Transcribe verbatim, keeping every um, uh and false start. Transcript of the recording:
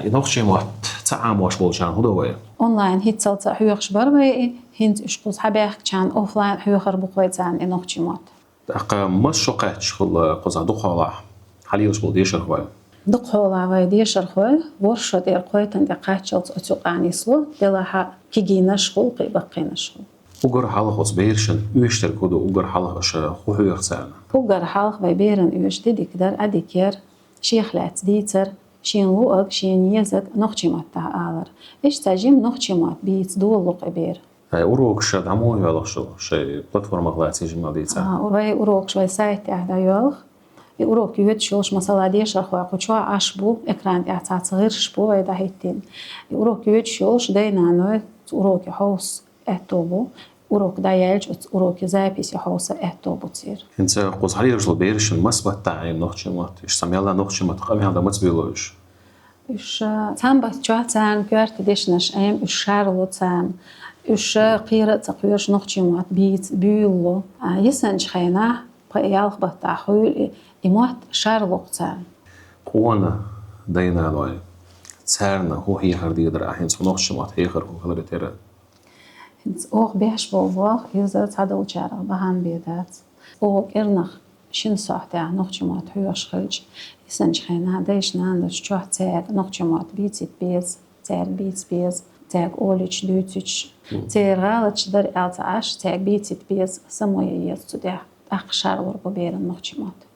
И нохчийн мотт ца Ӏамош болчарна хӀун до вай? Онлайн хӀинццалца хьоьхуш бар вай и, хӀинца уьш кхуза хьабаьхкачарна офлайн хьоьхур бу-кх вай царна и нохчийн мотт. ТӀаккха масса шо кхаьчча хул кхузахь дукхахьолахь хьалелаш болу дешархой? Дукхахьолахь вай дешархой ворхӀ шо тӀера кхойттан тӀе кхаччалц оцу юкъа нисло, делахь а кегийнаш хул, кхин а баккхийнаш хул. Уггар хьалха оцу берашна оьшург хӀун ду, уггар хьалха аша хӀун хьоьху царна? Уггар хьалха вай берана оьшуш де дика дара, Ӏа дика яра, шех лаьцна дийцар, шена луъург, шена езарг нохчийн маттахь алар. Иштта цхьа жима нохчийн мотт бийца долалу-кх и бер. Ай урокаш дӀа муха йоьлху шун, шайн платформах лаьцна жимма дийца? А, вай урокаш вай сайта тӀехь дӀайоьлху. И урок йоьдуш йолуш, масала, дешархой кху чохь Ӏаш бу, экран тӀехь цхьацца гӀирсаш бу вай дӀахӀиттийна. И урок йоьдуш йолуш дай-наной цу уроке хьовса аьтто бу, урок дӀаяьлча оцу уроке записе хьовса аьтто бу церан. ХӀинца кхуза хьалелаш болу берашна масса маттахь Ӏийна нохчийн мотт, иштта цхьа мелла нохчийн маттах къамел дан маца буьйлу уьш? Уьш, а, цхьана баттахь царна коьрта дешнаш Ӏема, уьш шарло царна. Уьш, а, кхера а ца кхоьруш нохчийн мотт бийца буьйлало. А, йисинчу хенахь, пхи-ялх баттахь хуьлу и, и мотт шарло-кх царна. Къона дай-наной, царна хӀун хьехар дийр дара ахь хӀинца, хӀун нохчийн мотт хьехар хӀун хиларе терра? ХӀинца оха беш болу болх иза цхьадолчарах бахьана бен дац. Оха кӀирнах шина сохьтехь нохчийн мотт хьоьхуш хилча, йисинчу хенахь дайша-нанойша чохь цаьрга нохчийн мотт бийцийта беза, цаьрга бийца беза, цаьрга олуьйтуш, дуьйцуьйтуш, церан гӀалаташ дара аьлла ца Ӏаш, цаьрга бийцийта беза, самое еза цу тӀехь, тӀаккха шарлур бу берана нохчийн мотт.